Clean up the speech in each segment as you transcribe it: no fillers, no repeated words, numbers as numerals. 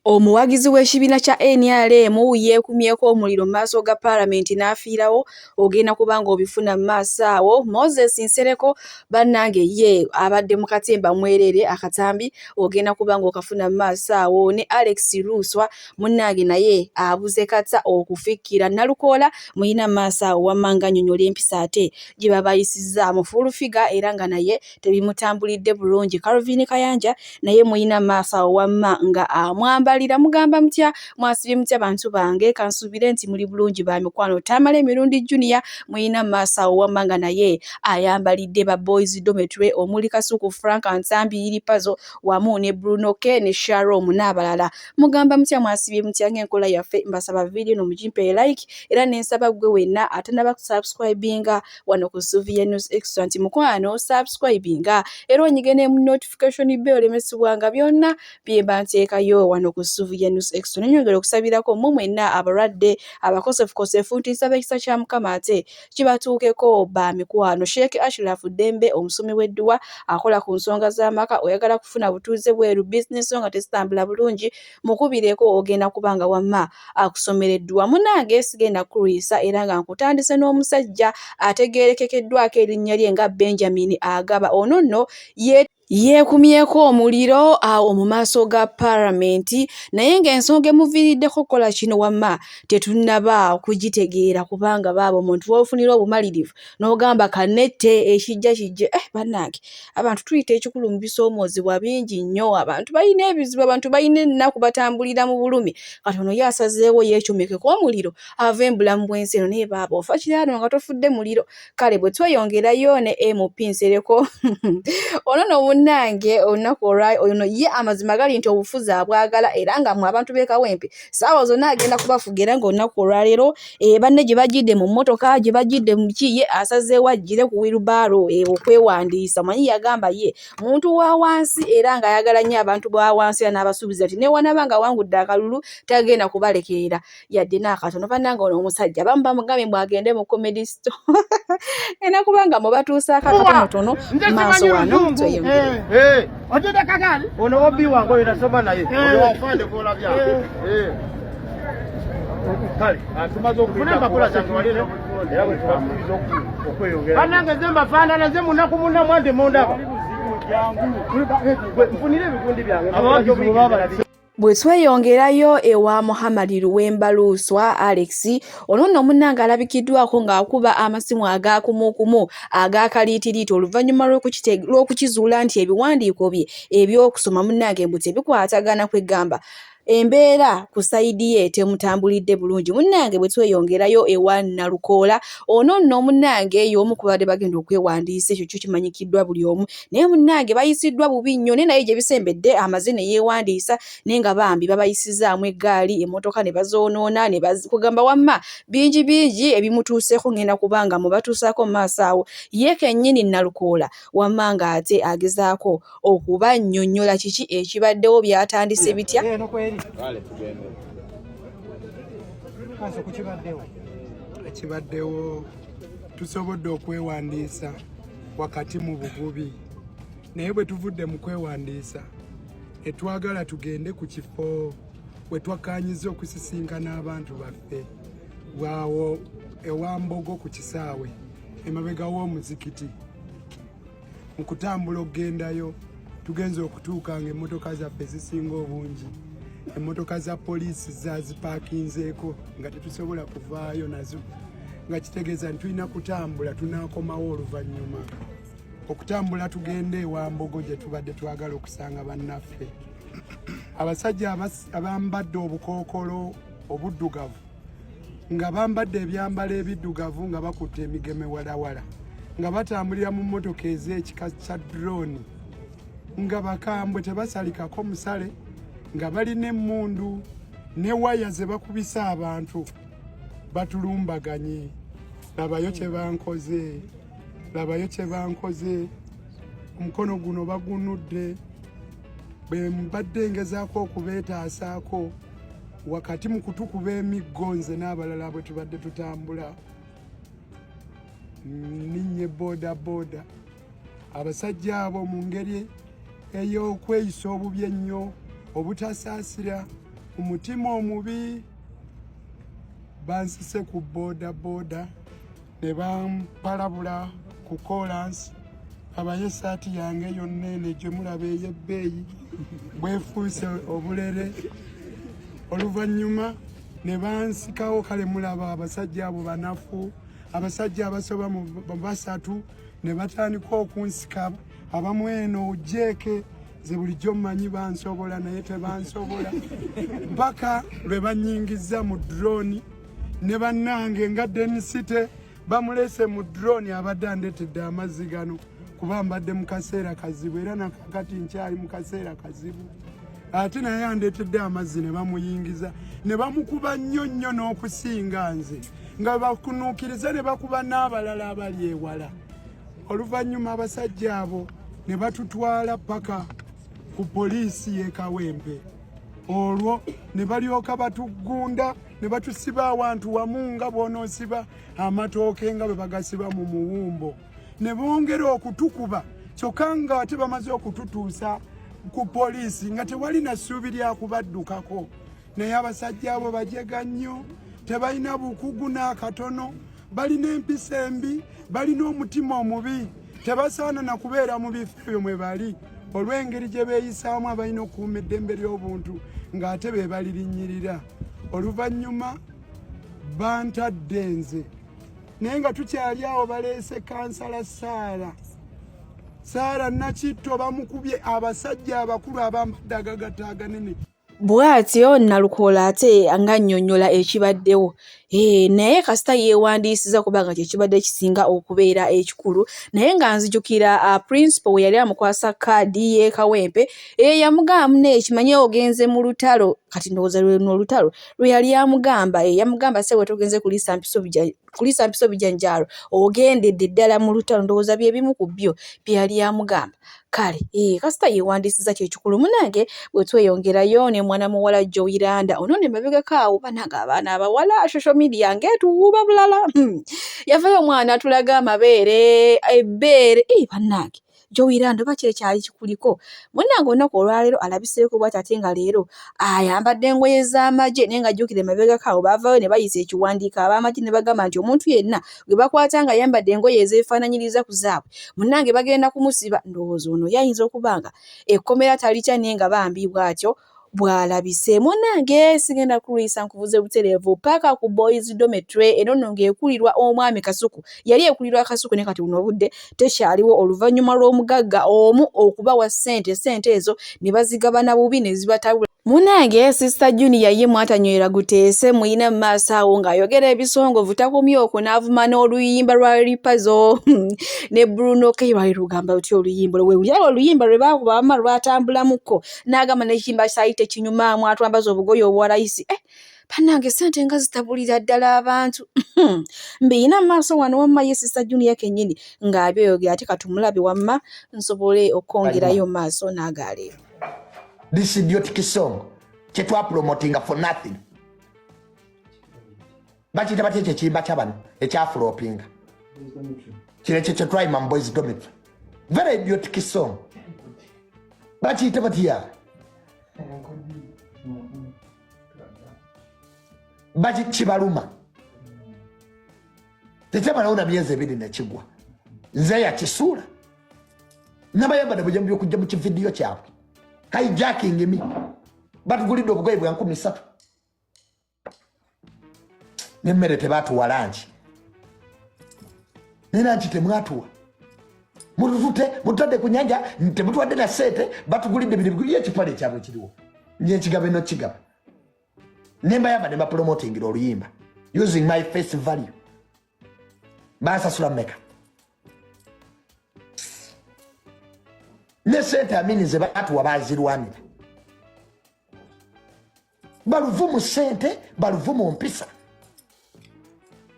Omuwagizi w'ekibiina kya nrm yeekumyeko omuliro mu maaso ga Palamenti n'afiirawo, ogenda kuba ng'obifuna mu maaso awo. Moses Nsereko bannange ye abadde mu katemba mwereere akatambi ogenda kuba ng'okafuna mu maaso awo ne Alex Luswa munnange naye abuze kata okufikkira Nalukoola muyina mu maaso awo wamma ng'annyonnyola empisa ate gye babayisizzaamu Full Figure era nga naye tebimutambulidde bulungi. Calvin Kayanja naye muyina maaso awo wamma nga amwambalira. Mugamba mutya, mwasibye mutya bantu bange? Kansuubire nti muli bulungi ba mikwano. Tamale Mirundi Junior muyina maaso awo wamma nga naye ayambalidde ba boys dormitory omuli Kasuku Frank Ntambi Yiri Pazo wamu ne Bruno K ne Sharom n'abalala. Mugamba mutya, mwasibye mutya? Ng'enkola yaffe mbasaba vidiyo eno mugimpe like era ne nsaba ggwe wenna atanaba kusubscribinga wano ku Suvia News Extra nti mukwano subscribinga era onyige ne notification bell olemesebwanga byonna byemba nteekayo wano ku Suvia News Extra. Nenyongera okusabirako mmwe mwenna abalwadde abakosefukosefu nti nsaba ekisa kya Mukama ate kibatuukeko ba mikwano. Sheikh Ashraf Ddembe omusomi w'edduwa akola ku nsonga z'amaka, oyagala kufuna butuuze bweru, bizinesi nga tezitambula bulungi, mukubireko ogenda kuba nga wamma akusomereddwa. Munnange sigenda kukulwisa era nga nkutandise n'omusajja ategeerekekeddwako erinnya lye nga Benjamin Agaba. Ono nno ye yeekumyeko omuliro awo mu maaso ga Palamenti naye ng'ensonga emuviiriddeko okukola kino wamma tetunnaba kugitegeera kubanga baaba omuntu w'ofunira obumalirivu n'ogamba kannette ekijja kijje. Bannange abantu tuyita ekikulu mu bisoomoozebwa bingi nnyo, abantu balina ebizibu, abantu balina ennaku, batambulira mu bulumi. Kati ono ye asazeewo yeecomekeko omuliro ave mu bulamu bw'ensi eno, naye baaba ofa kiraano nga tofudde muliro. Kale bwe tweyongerayo ne MP Nsereko ono nno munnange olunaku olwa ono ye amazima gali nti obufuzi abwagala era nga mmwe abantu b'e Kawempe ssaawa zonna agenda kubafuga era ng'olunaku olwaleero banne gye bajjidde mu mmotoka gye bajjidde mu ki ye asazeewo ajjire ku wheelbarrow okwewandiisa. Omanyi yagamba ye muntu wa wansi era ng'ayagala nnyo abantu ba wansi era n'abasuubiza nti ne wanaaba ng'awangudde akalulu tagenda kubalekerera yadde n'akatono. Bannange ono omusajja abamu bamugambye mbu agende mu comedy store ena kubanga mubatuusaako akatonotono maaso wano tweyongere. Ojjudde kagaali? Ono OB wange oyo nasoma naye. Ono wafande gw'olabye awo. Kale, tumaze okufuna empapula zange wali era bwe tubasuubiza okweyongera. Bannange nze mbafaanana nze munaku munna mwande mundaba. Nfunire ebigundi byange. Bwe tweyongerayo ewa Muhammad Luwemba Luswa Alex, ono nno munnange alabikiddwako ng'akuba amasimu agakumukumu ag'akaliitiriiti oluvannyuma lw'okukizuula nti ebiwandiiko bye eby'okusoma munnange mbu tebikwatagana kwegamba embeera ku sayidi ye temutambulidde bulungi. Munnange bwe tweyongerayo ewa Nalukoola, ono nno munnange y'omu ku babadde bagenda okwewandiisa, ekyo kyo kimanyikiddwa buli omu, naye munnange bayisiddwa bubi nnyo, naye naye gye bisembedde amaze ne yeewandiisa, naye nga bambi babayisizaamu eggaali, emmotoka ne bazoonoona ne kugamba wamma bingi bingi ebimutuuseeko ngenda kubanga mubatuusaako mu maaso awo. Ye kennyini Nalukoola wamma ng'ate agezaako okubannyonnyola kiki ekibaddewo, byatandise bitya. Ekibaddewo tusobodde okwewandiisa wakati mu bugubi, naye bwe tuvudde mu kwewandiisa etwagala tugende ku kifo we twakkaanyiza okusisinkana abantu baffe waawo ewa Mbogo ku kisaawe emabega w'omuzikiti. Mu kutambula okugendayo tugenze okutuuka ng'emmotoka zaffe zisinga obungi emmotoka za poliisi zazipaakinzeeko nga tetusobola kuvaayo nazo, nga kitegeeza nti tulina kutambula tunaakomawo oluvannyuma. Okutambula tugende ewa Mbogo gye tubadde twagala okusanga bannaffe, abasajja abambadde obukookolo obuddugavu nga bambadde ebyambalo ebiddugavu nga bakutte emigeme walawala nga batambulira mu mmotoka ez'ekika kya drone nga bakambwe tebasalikako musale nga balina emmundu ne waya ze bakubisa abantu batulumbaganye. Labayo kye bankoze, labayo kye bankoze, omukono guno bagunudde bwe mbadde ngezaako okubeetaasaako wakati mu kutukuba emiggo nze n'abalala bwe tubadde tutambula. Ninnye boda boda, abasajja abo mu ngeri ey'okweyisa obubi ennyo obutasaasira Mu mutima omubi bansise ku boda boda ne bampalabula ku kolansi, abaye esaati yange yonna eno gye mulaba ey'ebbeeyi bwefuuse obulere. Oluvannyuma ne bansikawo. Kale mulaba abasajja abo banafu, abasajja abasoba mu 3 ne batandika okunsika, abamu eno jeeke nze bulijjo mmanyi bansobola, naye tebansobola, mpaka lwe banyingiza mu drone ne bannange nga Denisite bamulese mu drone. Abadde andeetedde amazzi gano kuba mbadde mu kaseera kazibu, era nakakati nkyali mu kaseera kazibu, ate naye andeetedde amazzi ne bamuyingiza ne bamukuba nnyo nnyo n'okusinga nze, nga bakunuukiriza ne bakuba n'abalala abali ewala. Oluvannyuma abasajja abo ne batutwala paka ku poliisi y'e Kawempe, olwo ne balyoka batugunda ne batusiba awantu wamu nga bw'onoosiba amatooke nga bwe bagasiba mu muwumbo, ne bongera okutukuba. Kyokka nga ate bamaze okututuusa ku poliisi nga tewali na ssuubi lya kubaddukako, naye abasajja abo bajega nnyo, tebalina bukugu n'akatono, balina empisa embi, balina omutima omubi, tebasaana na kubeera mu bifo ebyo mwe bali olw'engeri gye beeyisaamu. Abalina okukuuma eddembe ly'obuntu ng'ate be balirinnyirira. Oluvannyuma bantadde nze, naye nga tukyali awo baleese kansala Saara, Saara Nakitto, bamukubye abasajja abakulu abambadde agagatta aganene. Bw'atyo Nalukoola ate ng'annyonnyola ekibaddewo. Naye kasita yeewandiisizza kubanga kye kibadde kisinga okubeera ekikulu. Naye nga nzijukira principal we yali amukwasa kaadi y'e Kawempe, yamugamba, "Munne kimanye ogenze mu lutalo." Kati ndowooza lwe luno olutalo lwe yali amugamba. Yamugamba, "Ssebo, togenze kuliisa mpiso kuliisa mpiso bijanjaalo, ogendedde ddala mu lutalo." Ndowooza bye bimu ku byo bye yali amugamba. Kale kasita yeewandiisizza kyekikulu. Munnange, bwe tweyongerayo ne mwana muwala Jowy Landa ono ne mabegako awo, bannange abaana abawala, social media ng'etuwuuba bulala. Yavayo omwana atulaga amabeere, ebbeere. Bannange, Jowy Landa, oba ki ekyali kikuliko? Munnange, olunaku olwaleero alabiseeko bw'ati, ate nga leero ayambadde engoye z'amagye. Naye nga jjukira emabegako awo baavaayo ne bayisa ekiwandiiko ab'amagye ne bagamba nti omuntu yenna gwe bakwata nga ayambadde engoye ezeefaananyiriza ku zaabwe, munnange bagenda kumusiba. Ndowooza ono ye ayinza okuba nga ekkomera talitya, naye nga bambi bw'atyo bw'alabise. Munnange, sigenda kulwisa, nkuvuze butereevu paka ku Boys Dormitory. Eno nno ng'ekulirwa omwami Kasuku, yali ekulirwa Kasuku, naye kati buno obudde tekyaliwo oluvannyuma lw'omugagga omu okubawa ssente, ssente ezo ne bazigabana bubi ne zibatabula. Munnange, Sister Junior ye mwatanywera guteese muyina mu maaso awo ng'ayogera ebisongovu, takomye okwo n'avuma n'oluyimba lwa Lipazo ne Bruno K. Lwali lugamba lutya oluyimba olwo? Weewulira oluyimba lwe baakuba wamma lwatambulamuko, n'agamba n'ekiyimba kyali tekinyumaamu, atwambaza obugoye obwa layisi. Bannange, ssente nga zitabulira ddala abantu. Mbiyina mu maaso wano wamma ye Sister Junior kennyini ng'abyeyogera, ate katumulabe wamma nsobole okwongerayo mu maaso n'agaleero. This idiotic song kyetwapromotinga for nothing, bakiyita batya ekyo ekiyimba kyabano ekyaflopinga kino? Ekyo kyetwayima mu Boys Dormitory, very idiotic song, bakiyita batya? Kibaluma tekyamalawo na myezi 2 nekigwa. Nze yakisuula nabayamba nebujambi okujja mu kividiyo kyabwe hijacking me, batugulidde obugoye bwa 3000 nemmere tebatuwa, lunch ne lunch temwatuwa, mututute mututadde ku nyanja, temutwadde na sente, batugulidde bino biguli. Ekipale kyabwe kiriwo, nyenkigaba eno kigaba nembayamba ne bapromotingira oluyimba using my face value. Bansasula meka ne sente amini ze batuwa bazirwanira. Baluvu mu sente, baluvu mu mpisa,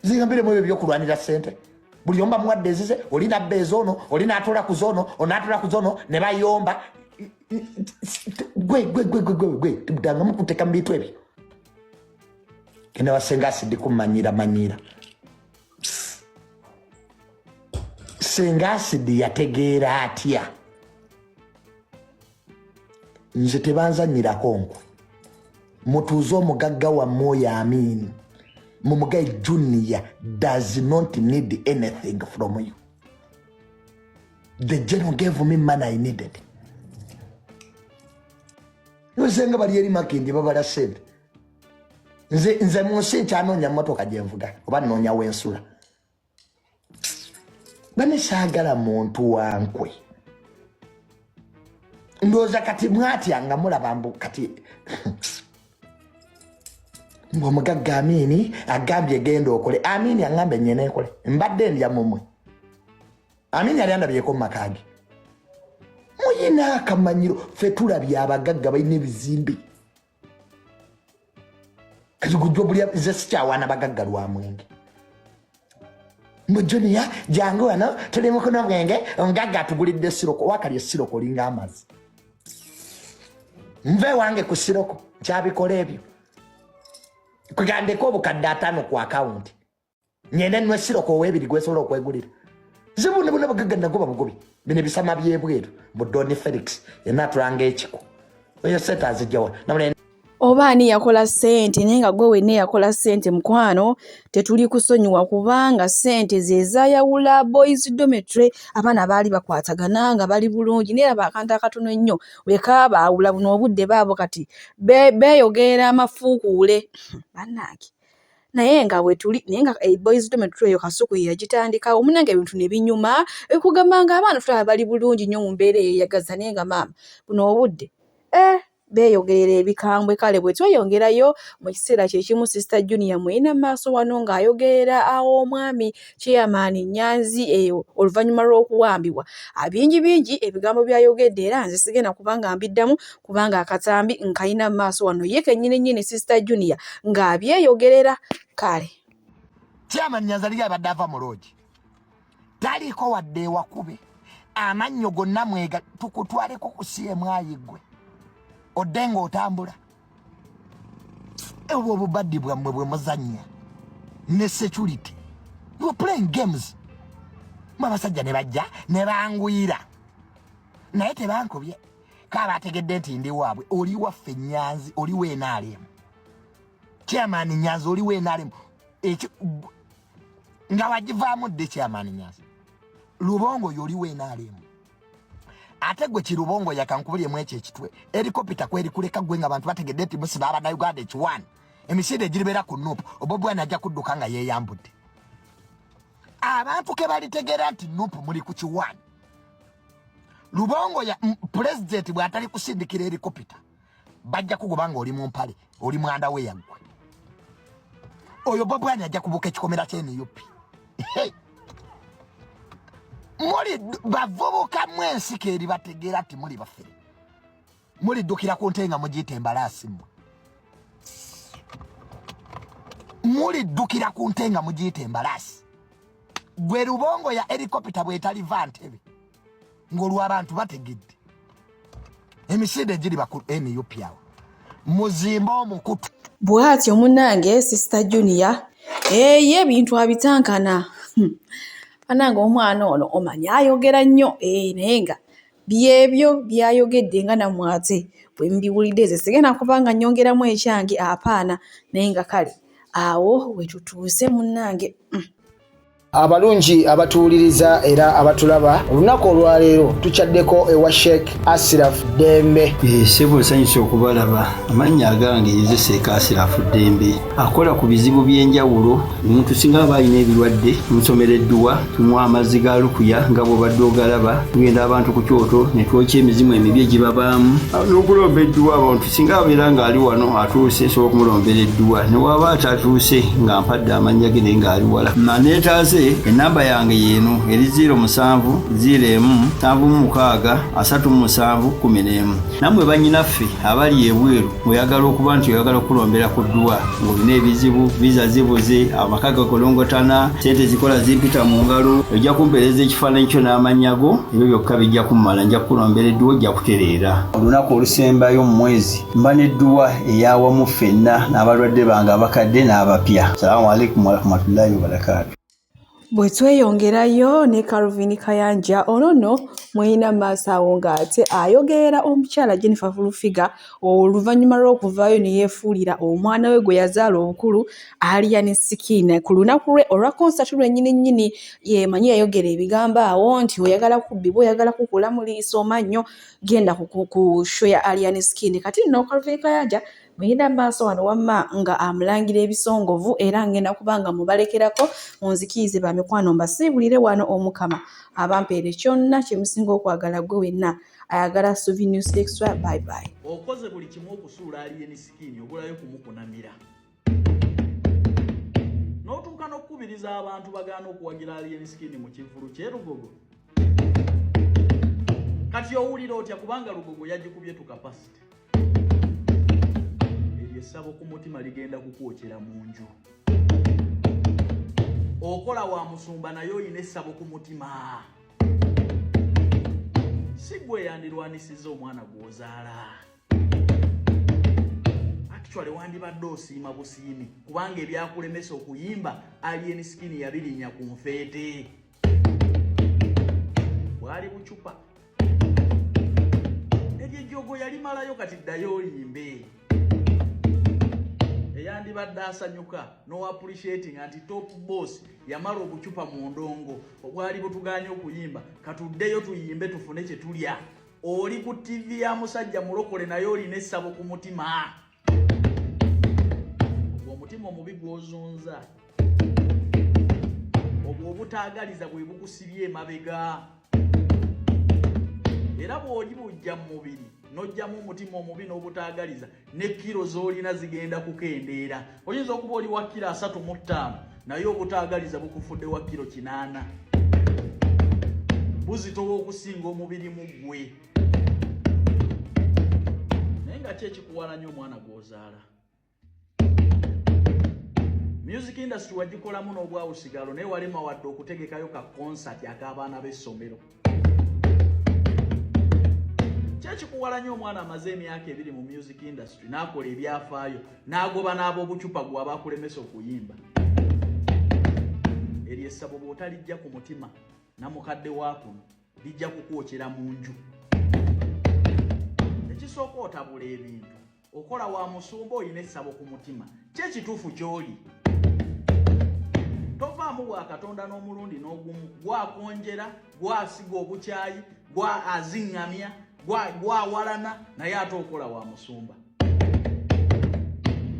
zingambiremu ebyo byokulwanira sente. Buli omu bamuwadde ezize, oli nabba ezoono, oli natula ku zoono, onatula ku zoono ne bayomba. Gwe gwe gwe gwe gwe gwe dangamu kuteeka mu bintu ebyo. Genda wasenga asidi kumanyira manyira. Senga asidi yategeera atya? Nze tebanzanyirako nkwe. Mutuuze omugagga wammwe oyo Amiini, mumugaye. Junior does not need anything from you. The general gave me money I needed. Nze bali eri Makindi babala sente. Nze mu nsi nkyanoonya mmotoka gyenvuga oba nnoonya wensula. Bane, saagala muntu wankwe. Ndowooza kati mwatya nga mulaba mbu kati mbu omugagga Amiini agambye genda okole. Amiini aŋambe nyene nkole? Mbadde ndya mumwe. Amiini yali andabyeko mu maka ge. Muyina akamanyiro. Ffe tulabye abagagga balina ebizimbe. Kati gujja obulya. Nze sikyawaana bagagga lwa mwenge. Mbu Junior, jangu wano, tuli mukuno bwenge. Omugagga atugulidde siroko. Wakalya siroko olinga amazzi. Nve wange ku siroko, nkyabikola ebyo. Kugandeko obukadde 50 ku akawunti, ngende nwe siroko owebiri gwesobola okwegulira. Zibune bune bagagga nagoba bugobi. Bino ebisama byebweru mu Don Felix yenna atulanga ekiko. Oyo sente azijjawa? Namula. Oba ani yakola ssente, naye nga gwe wenna eyakola ssente, mukwano, tetuli kusonyiwa, kubanga ssente ze zaayawula boys dormitory. Abaana baali bakwatagana nga bali bulungi, naye laba akantu akatono ennyo we kaabaawula. Buno obudde baabo kati beeyogerera amafuukuule, bannange. Naye nga bwe tuli, naye nga boys dormitory eyo Kasuku ye yagitandikawo, munnange, ebintu ne binyuma. Ekugamba nga abaana tulaba bali bulungi nnyo mu mbeera eyeeyagaza, naye nga maama, buno obudde beeyogerera ebikambwe. Kale bwe tweyongerayo mu kiseera kye kimu, Sister Junior muyina maaso wano ng'ayogerera awo omwami Chairman Nyanzi eyo oluvannyuma lw'okuwambibwa. Bingi bingi ebigambo by'ayogedde, era nze sigenda kubanga mbiddamu, kubanga akatambi nkayina mu maaso wano, ye kennyini nnyini Sister Junior ng'abyeyogerera. Kale. Chairman Nyanzi ali abadde ava mu lodge, taliiko wadde ewakube amannyo gonna. Mwega tukutwaleko ku CMI, gwe odde ng'otambula. Obwo obubaddi bwammwe bwe muzannya ne security, you are playing games. Mwe abasajja ne bajja ne banguyira, naye tebankubye. Kaaba ategedde nti ndi waabwe. Oli waffe Nyanzi, oli w'NRM. Chairman Nyanzi, oli w'NRM. Nga wagivaamu dde, Chairman Nyanzi? Lubongo yoli w'NRM. Ate gwe kirubongo yakankubuliyemu ekyo ekitwe. Helicopter kwerikuleka gwe nga bantu bategedde nti musiba abannayuganda ekiwaani. Emisinde egiribeera ku NUP, Bobi Wine ajja kudduka nga yeeyambudde. Abantu ke balitegeera nti NUP muli ku kiwaani. Lubongo ya pulezidenti bw'atali kusindikira helicopter, bajja kugoba nga oli mu mpale, oli mwanda we yaggwe. Oyo Bobi Wine ajja kubuuka ekikomera kye NUP. Muli bavubuka mu ensiko eri bategeera nti muli bafere. Muliddukira ku nte nga mugiyita embalaasi. Mmwe muliddukira ku nte nga mugiyita embalaasi. Gwe Lubongo ya, helicopter bwetaliva Ntebe ng'olwabantu bategedde emisinde egiri baku NUP awo, muzimbe omukutu. Bw'atyo munnange Sister Junior eyo ebintu abitankana. Bannange, omwana ono omanyi ayogera nnyo, naye nga byebyo by'ayogedde nga nammwe ate bwe mubiwulidde. Nze sigenda kuba nga nnyongeramu ekyange, apaana. Naye nga kale awo we tutuuse, munnange. Abalungi abatuwuliriza era abatulaba, olunaku olwaleero tukyaddeko ewa Sheikh Asiraf Ddembe. Ssebo, nsanyusa okubalaba. Amannya agange nze Sheikh Asirafu Ddembe, akola ku bizibu by'enjawulo. Omuntu singa aba alina ebirwadde, tumusomera edduwa, tumuwa amazzi ga lukuya nga bw'obadde ogalaba. Tugenda abantu ku kyoto ne twokya emizimu emibi egibabaamu n'okulomba edduwa. Abantu singa abeera ng'ali wano atuuse, nsobola okumulombera edduwa. Ne waba atatuuse nga mpadde amannya ge naye ng'ali wala naneetaaze, enamba yange yeeno eri 07 01 76 37 11. Nammwe bannyinaffe abali ebweru, ng'oyagala okuba nti oyagala okulombera ku dduwa, ng'olina ebizibu, visa zibuze, amaka gakolongotana, sente zikola zimpita mu ngalo, ojja kumpeereza ekifaananyi kyo n'amannya go. Ebyo byokka bijja kummala, nja kukulombera edduwa, ojja kutereera. Olunaku olusembayo mu mwezi mba n'edduwa eyawamu ffenna n'abalwadde bange abakadde n'abapya. Salaamu alaikum warahmatullahi wabarakaatu. Bwe tweyongerayo ne Calvin Kayanja, ono nno mweyina mu maaso awo ng'ate ayogerera omukyala Jennifer Full Figure oluvannyuma lw'okuvaayo ne yeefuulira omwana we gwe yazaala obukulu Alien Skin ku lunaku lwe olwa konsati lwennyini nnyini. Yeemanyi yayogera ebigambo awo nti oyagala kubbibwa, oyagala kukula mu liiso mannyo, genda ku show ya Alien Skin. Kati nno Calvin Kayanja muyina maaso wano wamma nga amulangira ebisongovu, era ngenda kuba nga mubalekerako munzikirize ba mikwano mbasiibulire wano. Omukama abampeere kyonna kye musinga okwagala. Gwe wenna ayagala Suvi News Extra, bye bye. Okoze buli kimu okusuula Alien Skin, obulayo kumukunamira n'otuuka n'okukubiriza abantu bagaana okuwagira Alien Skin mu kivvulu kyerugogo. Kati owulira otya kubanga Lugogo yagikubye to capacity? Eryo essabo ku mutima ligenda kukwokyera mu nju. Okola wa musumba naye oyina essabo ku mutima. Si gwe yandirwanisiza omwana gw'ozaala. Actually, wandibadde osiima busiimi kubanga ebyakulemesa okuyimba, Alien Skin yabirinnya ku nfeete. Bwali bucupa, eryo ejjogo yalimalayo. Kati ddayo oyimbe. Eyandibadde asanyuka no appreciating nti top boss yamala obucupa mu ndongo obwali butuganye okuyimba, katuddeyo tuyimbe tufune kye tulya. Oli ku TV ya musajja mulokole naye olina essabo ku mutima. Ogwo omutima omubi gw'ozunza, ogwo obutaagaliza bwe bukusibye emabega. Era bw'oli bujja mu mubiri n'ojjamu omutima omubi n'obutaagaliza, ne kiro z'olina zigenda kukendeera. Oyinza okuba oli wa kiro 35 naye obutaagaliza bukufudde wa kiro 80. Buzitowa okusinga omubiri mu ggwe. Naye nga ki ekikuwalanya omwana gw'ozaala? Music industry wagikolamu n'obwawusigalo, naye walema wadde okutegekayo ka concert ak'abaana b'essomero. Kyekikuwalanya omwana amaze emyaka 2 mu music industry n'akola ebyafaayo n'agoba n'ab'obucupa gwe abakulemesa okuyimba? Eryo essabo bw'otalijja ku mutima, namukadde wa kuno lijja kukwokyera mu nju. Ekisooka, otabula ebintu. Okola wa musumba, olina essabo ku mutima. Kyekituufu ky'oli tovaamu bwa Katonda n'omulundi n'ogumu. Gwakonjera, gwasiga obukyayi, gwa aziŋŋamya, gwawalana, naye ate okola wa musumba.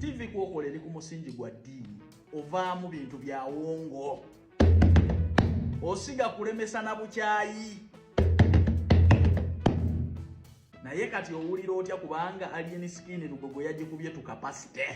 TV kwokola eri ku musingi gwa ddiini. Ovaamu bintu bya wongo, osiga kulemesa na bukyayi. Naye kati owulira otya kubanga Alien Skin Lugogo yagikubye to capacity?